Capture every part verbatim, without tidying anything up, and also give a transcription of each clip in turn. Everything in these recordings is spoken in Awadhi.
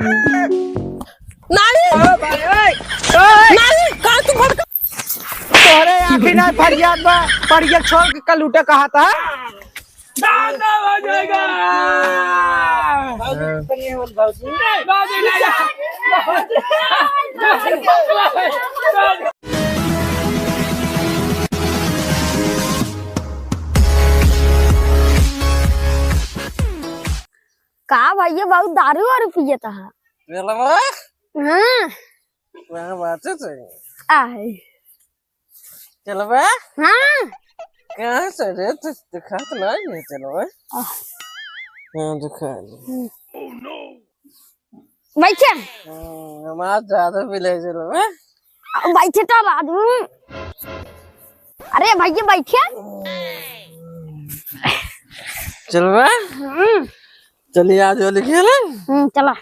नहीं। ओ भाई, ओए, ओए। नहीं, कहाँ तू भड़का? तोहरे आँखी ना फरियाद बा, फरियाद छोड़ के कलूटा कहा था। दादा हो जाएगा। बाबूजी, बाबूजी, बाबूजी, नहीं, नहीं। का भैया, बहुत दारू वारू पियत हा? चलबा? हाँ। वहाँ बात है। आहे। चलबा? हाँ। कहाँ से रे? तू दिखात नहीं है, चलबा? आह। हाँ, दिखा दे। हम्म। बैठे। हम्म, हम आज ज्यादा पी ले, चलबा? बैठे तो राजू। अरे भैया, बैठे। चलबा? हम्म। चलिए, आज होली खेले। हम्म, चला।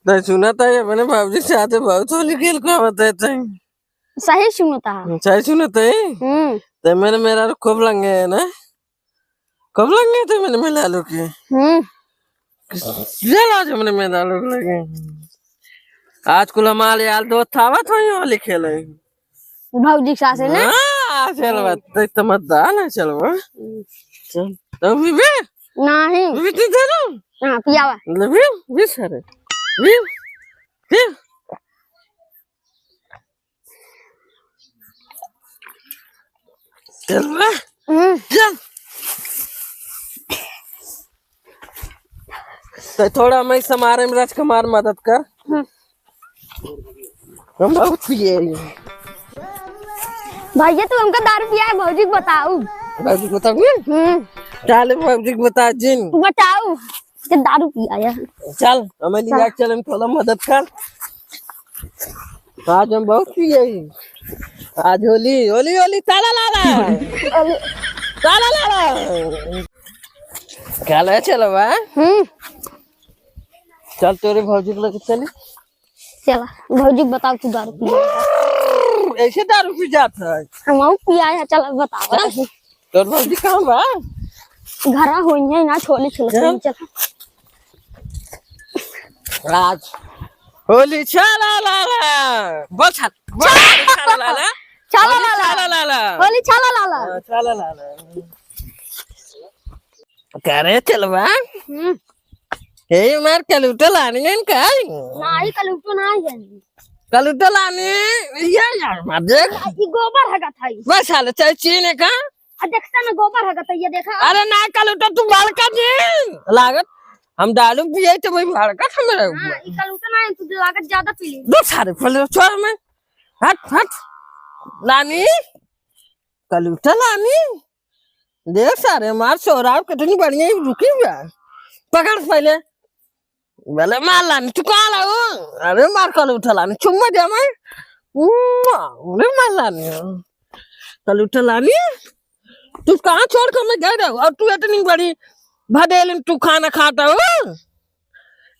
तो सुना था, ये अपने बाबूजी से आते बहुत होली खेल को बताए थे। सही सुनता है। सही सुनता है? हम्म। तो मैंने मेरा खूब लंगे है ना? खूब लंगे थे मैंने मेहरारू के। हम्म। चल आज हमने मेहरारू लगे। आज कुल हमारे यार दोस्त आवत हो होली खेले। भौजी के साथे ना? हाँ, चल बात, देख तो मत दा ना, चल बा। हम्म। चल, तो भी बे? नहीं। भी तू दे दो। हाँ, पियावा। ले भी, भी सारे। भी, भी। चल बा। हम्म। चल। तो थोड़ा मैं समारे में राजकुमार मदद कर। हम्म। हम बहुत पिए हैं। भैया, तू हमका दारू पिया है, भौजी को बताऊ। भौजी को बताऊ? हम्म। चल, भौजी को बता जिन। बताऊ, के दारू पिया है। चल, हमें ले चल। जा, चल, हम थोड़ा मदद कर। आज हम बहुत पिए हैं। आज होली, होली, होली, ताला लाला। होली। ताला लाला। काला चलबा? हम्म। चल तोरे भौजी के लगे चली। चला, भौजी के बताओ तू दारू पी। ऐसे दारू पी जात है? हम पिया है, चला बताओ। चल, तोर भौजी कहाँ बा? घरा होई है ना, छोले छोले चल। चला। आज होली छाला लाला। बोल छाल, बोल छाला लाला। छाला होली लाला। छाला लाला। होली छाला लाला। हाँ, छाला लाला। करे चलबा? हम्म। हे मार कलूटो लानी है का? नाही, कलूटो नाही है। कलूटो लानी, ये यार, मार देख। ई गोबर हगत है। बस साले, चाहे चीन है का? आ, देखता ना, गोबर हगत है, ये देखा। अरे ना, कलूटो तू बड़का जी। लागत, हम दारू पिए तो भाई बड़का हमरा हाँ, ऊपर। ई कलूटो ना है, तू लागत ज्यादा पी ली। दो सारे, पहले छोड़ मैं। हट, हट। लानी, कलूटो लानी। देख सारे, मार सोराव कितनी बढ़िया ही रुकी हुआ है। पकड़ पहले। बोले, "मार लानी, तू कहाँ लाऊ?" अरे, मार कलूटा लानी, चुम्मा दे मैं। उम्मा, अरे, मार लानी। कलूटा लानी, तू कहाँ छोड़ के मैं गए रहो? और तू इतनी बड़ी भदेलिन, तू खाना खाता हो?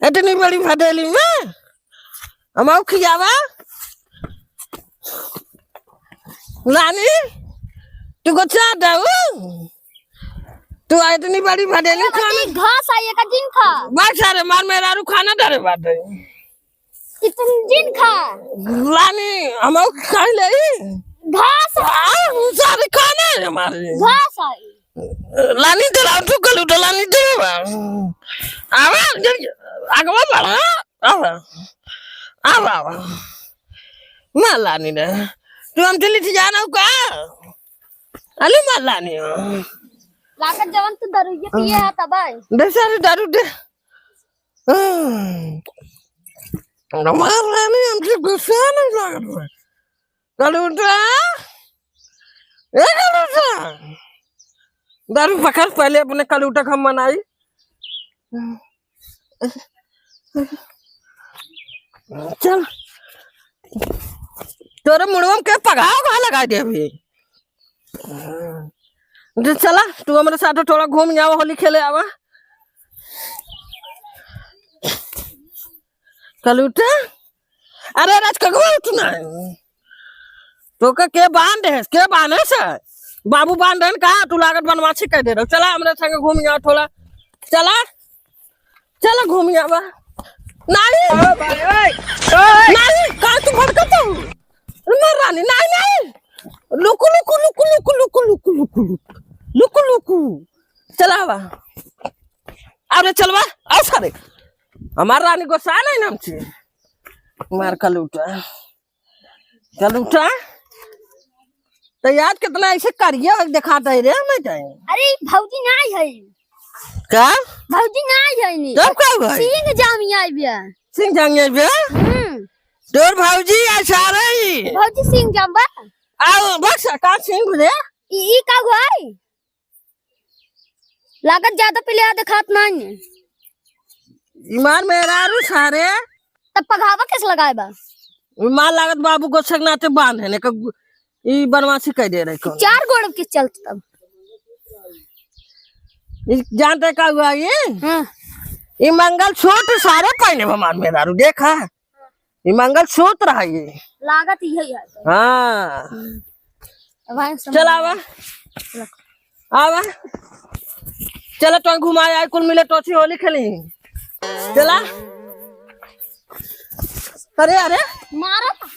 इतनी बड़ी भदेली में हम आऊ खियावा? लानी, तू को चाह दऊ? तू इतनी बड़ी भदेली खाने। घास आई, एका जिन खा। बस सारे मार मेहरारू खाना धरे बाटे। इतनी जिन खा। लानी, हम आऊ खाई ले। घास। आ, सारे खाना है हमारे। घास आई। लानी डराव तू कलूटा लानी डरावा। आवा, जल्दी, आगवा बढ़ा। आवा। आवा, आवा। मार लानी रे। तू हम चली थी जाना का? अली मार लानी हो। लागत जवन तू दारू ये पिए है तब आए। दे सारे दारू दे। हम्म। मार लानी हमसे गुस्सा नहीं लागत है। कलूटा, ए कलूटा, दारू पकड़, पहले अपने कलूटा का मनाई। चल, तोरे मुड़वा में के पगाव कहाँ लगा दे अभी? तो चला, तू हमरे साथ थोड़ा घूम आवा, होली खेले आवा। कलूटा, अरे राज कगवा उठना है। तो का के बांध है, के बांध है से? बाबू बांध है का? तू लागत बनवासी कह दे रहो। चला हमरे संग घूम जाओ थोड़ा। चला, चला घूम जावा। नहीं। ओ भाई, ओए, ओए। नहीं, का तू भड़कत हो? अरे मार रानी, नहीं, नहीं। लुकु, लुकु, लुकु। लुकु, लुकु। चला आवा। अरे चलवा, आओ सारे। हमार रानी गोसा नहीं नाम छे। मार कलूटा। कलूटा। तो यार कितना ऐसे करिया देखात है रे, मैं जाए। अरे भौजी नाहीं है। का? भौजी नाहीं है नी। तब का भाई? सिंह जामी आई बिया। सिंह जामी आई बिया? हम्म। तोर भौजी आ सारे ही। भौजी सिंह जाम बा। आओ, बस का सिंह रे? ई, ई का हुआ है? लागत ज्यादा पहले आ देखात नाहीं है। ईमान मेहरारू सारे। तब पगहावा कैसे लगाए बा? ईमान लागत बाबू गोसक नाते बांध है, ने क-, ई बनवासी कह दे रहे कौन। चार गोड़ के चलत तब। ई जानते का हुआ ये? हाँ। ई मंगलसूत्र सारे पहने हमार मेहरारू, देखा। ई मंगलसूत्र है ये। लागत यही है। हाँ। अब आए समझ चल आवा। में। आवा। चला तो घुमाए आए, कुल मिले टोची होली खेली। चला। अरे, अरे। मारो।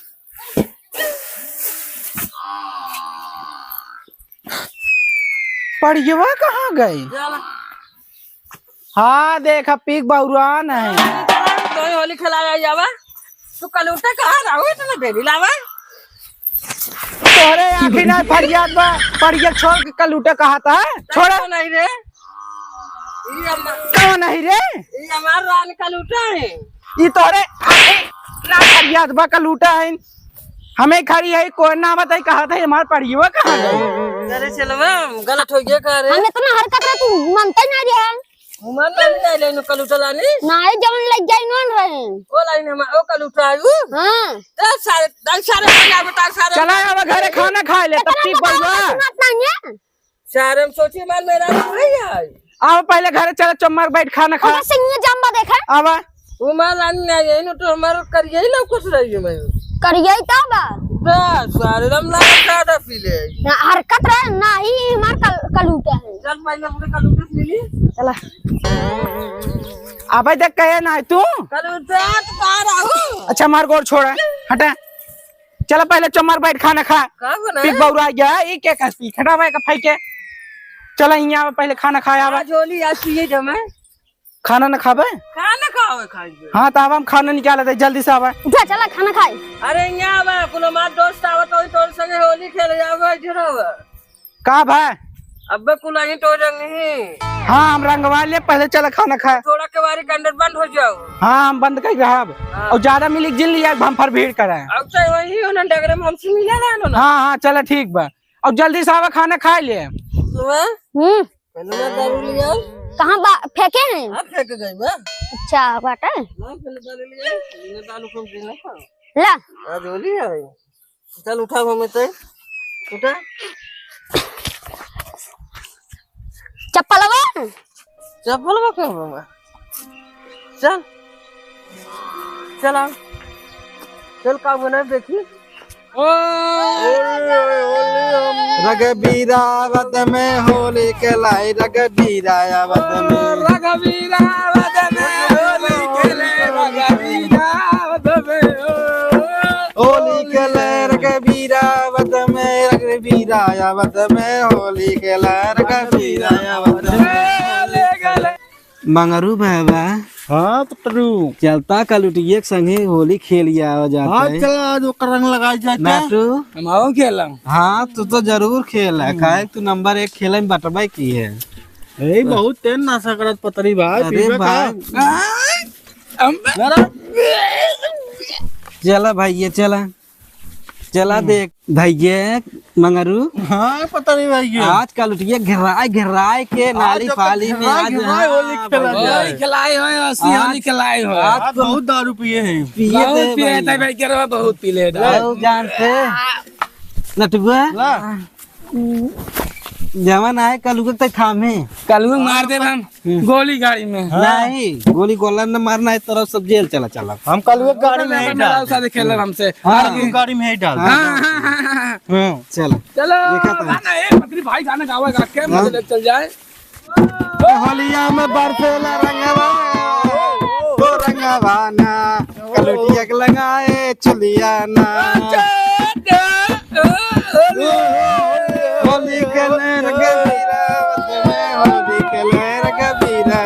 पड़ियवा कहाँ गई? चला। हाँ, देखा, पीक बौरान है। तो होली खेला जावा। तू कलूटा कहाँ रहो, इतना देरी लावा? तोहरे आँखी ना फरियाद बा, फरियाद छोड़ के कलूटा कहा था, छोड़। तो नहीं रे। ई हम कौन नहीं रे? ई हमार रान कलूटा है। ई तोहरे आँखी ना फरियाद बा, कलूटा है। हमें खड़ी है, कोई ना बताई, कहा था हमार पड़ियवा कहाँ गई? अरे चलवा, गलत हो गया का रे? हम इतना हरकत रहे, तू मानता ही ना रे। उमर ना ले ले नु कलूटा लानी। नाहीं, जवन ले जाई नोन रहे। ओ लाइन हम, ओ कलूटा आयु। हाँ। तो सारे, दल सारे बजा बता सारे। चला अब घरे खाना खा ले, तब इतना पीक बउआ। सुनात नाहीं है। सारे हम सोची मार मेहरारू नहीं आई। आओ पहले घरे चला, चुम्मा के बैठ खाना खा। ओकर सिंह जाम्बा देखा। आवा। उमर लानी नहीं आई, नु तो हमार करिए ही लौकत रही है मैं। करिए ही तो बा। बस, सारे दम लगा ज्यादा पी ले। ना, हरकत रहे, नाहीं, हमार कल-, कलूटा है। चल, पहले हमरे कलूटे से मिली। चला। अबे देख, कहे ना है तू। कलूटा तो बाहर आओ। अच्छा, मार गोड़ छोड़ा, हटा। चला, पहले चुम्मा के बैठ खाना खा। का बना? पीक बौरा गया, ये क्या कहती? हटा भाई का फाई के। चला, यहाँ पे पहले खाना खाया बा। आज होली, आज पिए जमा। खाना न खाबे? खाना खावे खाइबे। हाँ, तो अब हम खाना निकाले थे, जल्दी से आवे। उठा, चला खाना खाए। अरे, यहाँ आवे, कुल हमार दोस्त आवत होई, तोर संगे होली खेले आवे, इधर आवे। का भाई? अबे कुल अहीं तो रंग ही। हाँ, हम रंगवा ले, पहले चला खाना खाए। थोड़ा केवारी के अंदर बंद हो जाओ। हाँ, हम बंद कर रहब। हाँ। और ज्यादा मिली जिन लिया, हम फिर भीड़ कराए। अब तो वही हो ना, डगरे में हमसे मिला रहा ना। हाँ, हाँ, चला ठीक बा। और जल्दी से आवा, खाना खा ले। सुबह? हम्म। पहले मैं दारू लिया। कहाँ बा-, फेंके हैं? हाँ, फेंक गई बा। अच्छा, बाटे। ना, पहले दारू लिया। इन्हें दारू को देना था। ला। आज होली है। चल, उठा, घूमे ते। उठा। चप्पलवा? चप्पलवा कहाँ बा? चल। चल, आ। चल, का बना, देखी। रघुबीरावत में होली खेलाई, रघुबीरावत में। रघुबीरावत में होली खेले, रघुबीरावत में। होली खेले रघुबीरावत में, रघुबीरावत में, होली खेले रघुबीरावत में। मंगरू बाबा। हाँ, पतरू। चलता कलुटिया के संगे होली खेल आवा जाता हाँ, है। चला, आज ओकर रंग लगाई जाए क्या? नाटू। हम आओ खेलम। हाँ, तू तो जरूर खेल है, हम्म। काहे तू नंबर एक खेले में बटबे की है। ए, बहुत तेज नशा करत पतरी भाई, अरे पीबे का? भाई। चला भाई, ये चला। चला हम्म। देख, भैये, मंगरू। हाँ, पता नहीं भाई ये। आज कलुटिया घेराए, घेराए के आज नाली जब फाली में घेराए, आज घेराए हाँ, होली खेला भैया। जाए। होली खिलाए हो, असली आज होली खिलाए हो। आज आज तो बहुत दारू पिए हैं। पिए बहुत थे पिए भाई। थे भाई, के रवा बहुत पी ले थे। बहुत जानते। नटुआ। ला। जवन आए कलुआ ते थामे। कलुआ मार देब हम। हम्म। गोली गाड़ी में। हाँ। नहीं, गोली गोला न मारना है, तरफ सब जेल चला, चला। हम कलुआ गाड़ी में ही डाल देब। साथ खेल हमसे। हाँ। कलुआ गाड़ी में ही डाल देब। हाँ, हाँ, हाँ, हाँ, हाँ। हाँ, चलो। चलो, देखा था। गाना, ए, पत्री भाई गाना गावा, गा के हाँ। मजे ले चल जाए। होलिया में बरसेला रंगवा, ओ रंग जवाना, कलुटिया के लगाए चुलिया ना। होली खेले रघुबीरा, होली खेले रघुबीरा,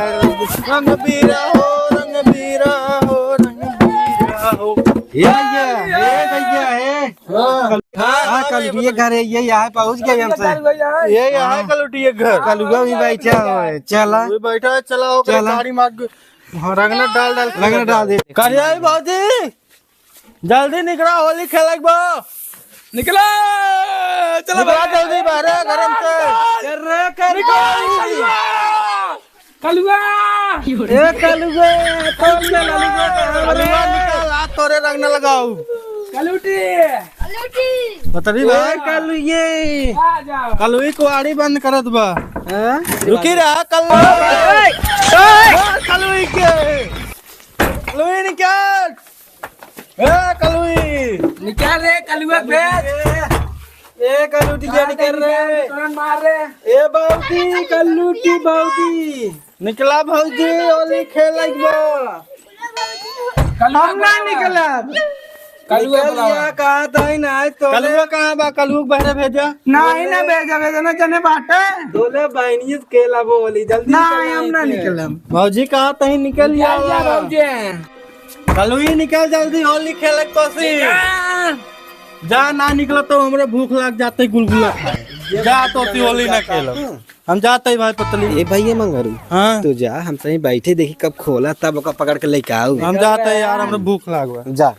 रंगबीरा हो, रंगबीरा हो, रंगबीरा हो। ये भैया, ये भैया, ये। हाँ, हाँ, कलुटिया घर है, ये यहाँ पहुँच गए हमसे। ये यहाँ है कलुटिया घर। कलुआ भी बैठा है, चला। वो बैठा है, चला, ओकरे चला। गाड़ी मार के, हाँ, रंगना डाल डाल के रंगना डाल दे। करिया भाई भौजी, जल्दी निकला, होली खेले के बा। निकला, चला निकला भाई। जल्दी बाहर, गरम से। कर रे, कर निकल, रे। कलुआ। कलुआ। ए कलुआ, कौन में कलुआ? कलुआ निकल, आ तोरे रंग न लगाऊ। कलूटी। कलूटी। बतरी ए भाई। कलुए। आ जाओ। कलुई कुआड़ी बंद करत बा। हाँ? रुकी रहा, कलुआ। ए, ए। मार कलुई के। कलुई निकाल। ए, कलुई। निकाल रे, कलुआ के भेज। ए, कलुटी के निकाल रे। तुरंत मार रे। ए, बाउदी, कलुटी बाउदी। निकला भौजी, होली खेले के बा। कलुआ हम ना बुलावा। निकलब। कलुआ निकल बुलावा। जा, कहा तो ही ना, आज तो कलुआ कहाँ बा? कलुआ के बहरे भेजा। नाही ना भेजा, भेजा ना जने बाटे। दोले बहनियत खेला वो होली, जल्दी ना, निकल हम ना आए। निकलब। भौजी कहा तो ही निकल निकल जा जा। भौजी। कलुई निकल जल्दी, होली खेले के तोसी। जा। जा, ना निकला तो हमरे भूख लाग जाते गुलगुला खाए। जा तोसी होली ना खेलो। हम जाते ही भाई पतली। ए भैया मंगरू, हाँ। तू जा, हम सही बैठे देखी कब खोला तब ओका पकड़ के लेके आऊ। हम जाते ही यार, हमरे भूख लाग बा। जा।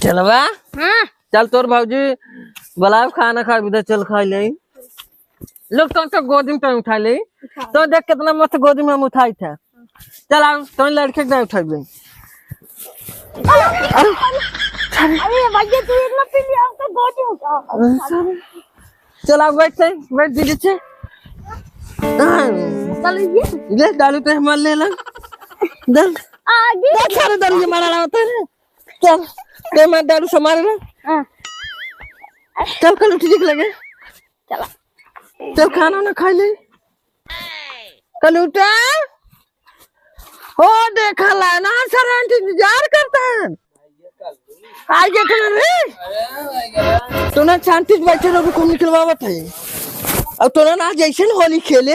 चलवा? हाँ। चल तोर भौजी बुलाओ खाना खा, इधर चल खा ले। लोग तो, तो गोदी में तो उठा ले। उठा। तो देख कितना मस्त गोदी में हम उठाई थे। चल आओ, तो लड़के के नहीं उठाई ले। अरे, अरे भैया, तू इतना पी लिया, हम तो गोदी उठा। चल आओ, बैठ से, बैठ दीजिए से। हाँ। चल ये। ले, दारू तो हमार ले ला। दल। आगे। दल, सारे दारू ये मारा रहा होता है। चल, ते हमार दारू से मार ला। हाँ। चल, कल उठ दिख लगे। चला। चल, खाना ना खा ले। कलूटा, हो देखा ला ना, सर आंटी इंतजार करता है। आ गया तू रे। तू ना शांति से बैठे रहो, रुको, निकलवावत है। अब तोरा ना जैसे न होली खेले,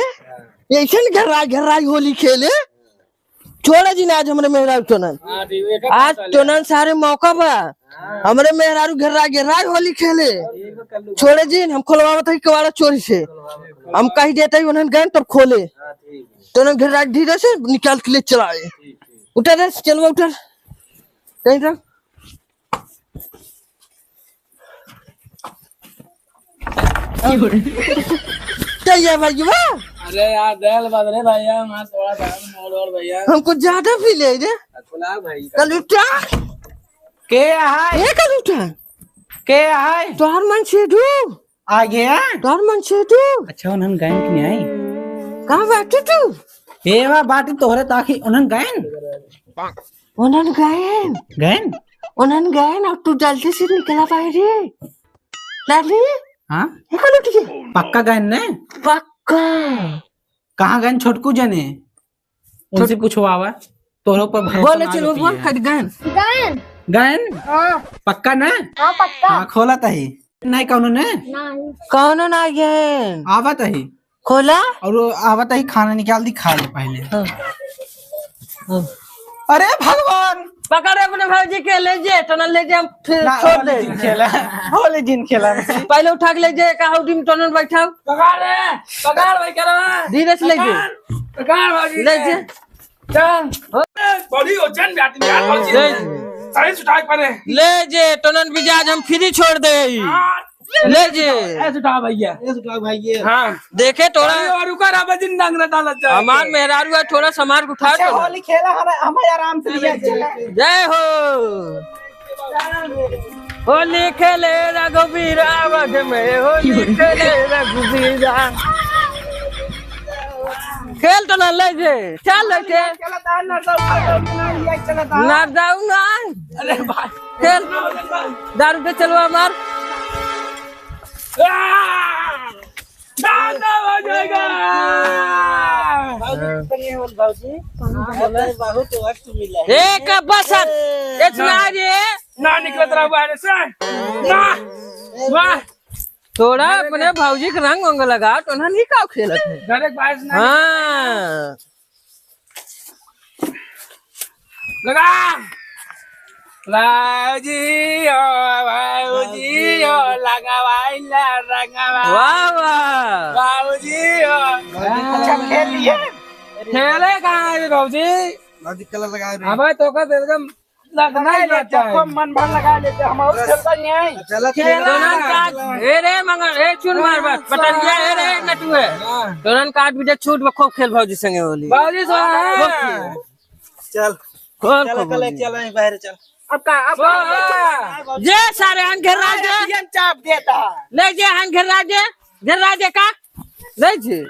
जैसे न घेराई घेराई होली खेले, छोड़े जिन आज हमरे मेहरारू तोनन। हाँ, ठीक है, आज तोनन सारे मौका बा। हाँ। हमरे मेहरारू घेराई घेराई होली खेले। छोड़े जिन, हम खोलवावत है कवाड़ा चोरी से। हम कही देते ही उन्हन गए तब खोले। हाँ, ठीक है। तोनन घेराई धीरे से निकाल के ले चला आए। ठीक, ठीक। उठा रे, चलवा उठा। कहीं रख। क्या ये भाई बा? अरे यार, दहल बात रे भैया, मैं थोड़ा सा मोड़ और भैया। हमको ज्यादा पी ले रे। खुला भाई। कलूटा। के है? ए कलूटा। के है? तोहर मन से दू। आ गया? तोहर मन से दू। अच्छा, उन्हन गैन कि नहीं आई? कहाँ बाटे तू? ए वा बाटे तोहरे ताकि उन्हन गैन? उन्हन गैन। गैन? उन्हन गैन और तू जल्दी से निकला बाहर रे। लाली? हाँ? ये कौन उठ गया? पक्का गैन ने? पक्का। कहाँ गैन छोटकू जने? उनसे पूछो आवा। तोहरे ऊपर भरोसा बोले ना चलो, होती बोल, है। खट गैन। गैन। गैन? हाँ। पक्का ना? हाँ, पक्का। हाँ, खोला तही। नहीं, कौनो ने? नहीं। कौनो ना गैन। आवा तही। खोला? और वो आवा तही, खाना निकाल दी, खा ले पहले। हाँ। हाँ। अरे भगवान! पकड़ अपने भौजी के, ले जे, तो ना ले जे, हम फिर ना, छोड़ होली दे। जिन खेला, होली जिन खेला। पहले उठा के ले जे, का हौदी में टोनन बैठाओ। पकड़ रे, पकड़ भाई, करो ना। धीरे से ले जे। पकड़, पकड़ भौजी ले के। जे। चल। हो। बड़ी वजन बैठ गया, भौजी। ले जे। साइज उठा के परे। ले जे, टोनन भी जा, आज हम फ्री छोड़ दे। हाँ। ले जे। ऐसे उठा भैया। ऐसे उठा भैया। हाँ। देखे तोरा। अरे, और रुका रहा, बजिन डांग रहा था, लज्जा। हमार मेहरारू है, थोड़ा सा मार उठा अच्छा, तो। होली खेला, हम, हम आराम से लिया चला। जय हो। होली खेले रघुबीरा वध में, होली खेले रघुबीरा। खेल तो ना ले जे, चल ले जे। चला ता, ना जाऊ, ना जाऊ, ना जाऊ, ना। अरे भाई। खेल। दारू के चलवा मार। आ! दादा हो जाएगा। बाबूजी, सुनिए, बोल बाबूजी। बहुत वक्त मिला है। ए, का बस अब, ए, इतना ना, रे। ना निकलत रहा बाहर से। ना। वाह। थोड़ा अपने भौजी के रंग उंग लगा, तो ना नहीं का खेलत है। घर एक बाहर से ना। हाँ। लगा। बाबूजी हो, बाबूजी हो, लगावाइला रंगवा। वाह, वाह। बाबूजी हो। अच्छा, खेल लिए। खेले कहाँ है भौजी? बाबूजी, कलर लगा रहे हैं। अबे तो का एकदम लगना ही लगता है। खूब मन भर लगा लेते, हम और खेलता नहीं है। चलो, खेल। तोरन काट, ए रे मंगल, ए चुन मार बस, पटरिया, ए रे नटुए। हाँ। तोरन काट भी दे, छूट में खूब खेल भौजी संगे होली। भौजी संगे। चल। खोल, चल, खोल, चल, भौजी। चल, बाहर चल। अब का, अब का? ये सारे हन घेर राजे। ये चाप देता। ले जे हन घेर राजे, घेर राजे का? ले जे।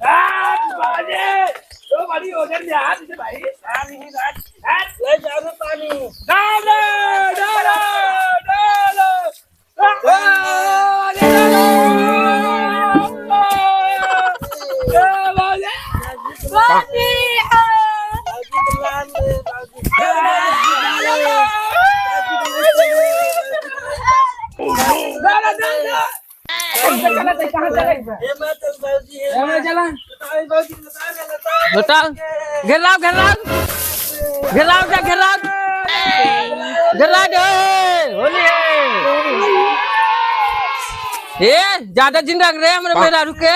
आज बाजे, तो बड़ी ओजन में हाथ से भाई, पानी, हाथ, हाथ, ले जा रे पानी। डालो, डालो, डालो। बताओ, घेराव, घेराव, घेराव जा, घेराव, घेराव जा, ए, होली है। ए, ज्यादा जिन रंग रे, हमरे मेहरारू के।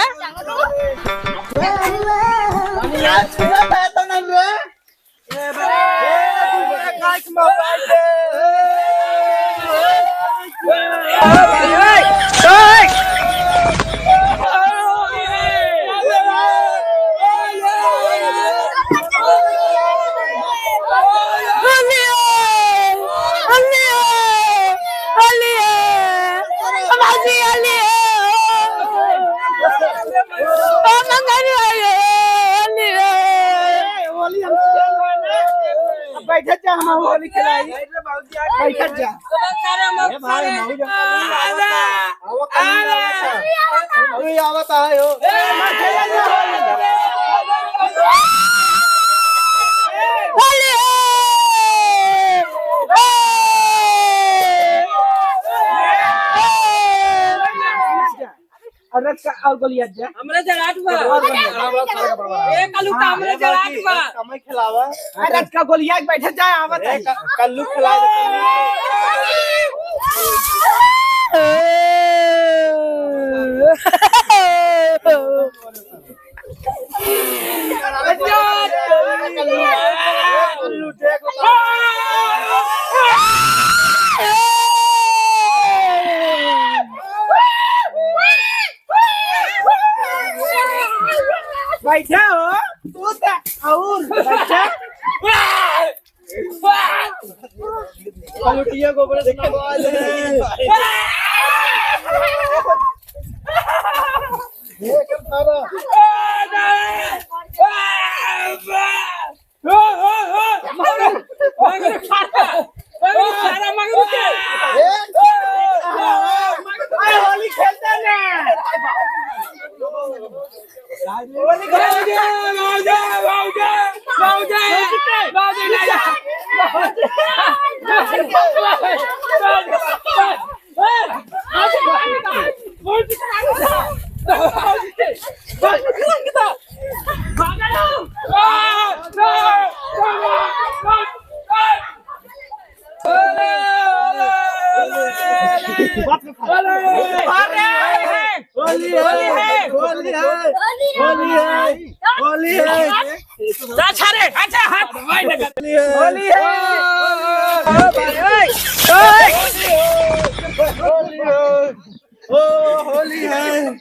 अब बैठत जा, हम होली खिलाई। बैठत जा। ए भाई, मौज कर। आवा, कल आवता। अरे, आवता है हो। होली है। अरे का और गोलियां जा। हमरे जराट बा। ए, कलू का हमरे जराट बा। कमाई खिलावा। अरे का गोलियां बैठे जाए, आवत है। क-, कल्लू खिला दे। बैठा हो, तू तो और बैठा। लुटिया गोबर से नहवा ले। ये कर सारा। होली खेलता ना। होली खेलता। होली है, होली है, होली है, होली है, होली है। जा छारे, अच्छा, हाथ भाई लगा। होली है। होली है। ओ, होली है।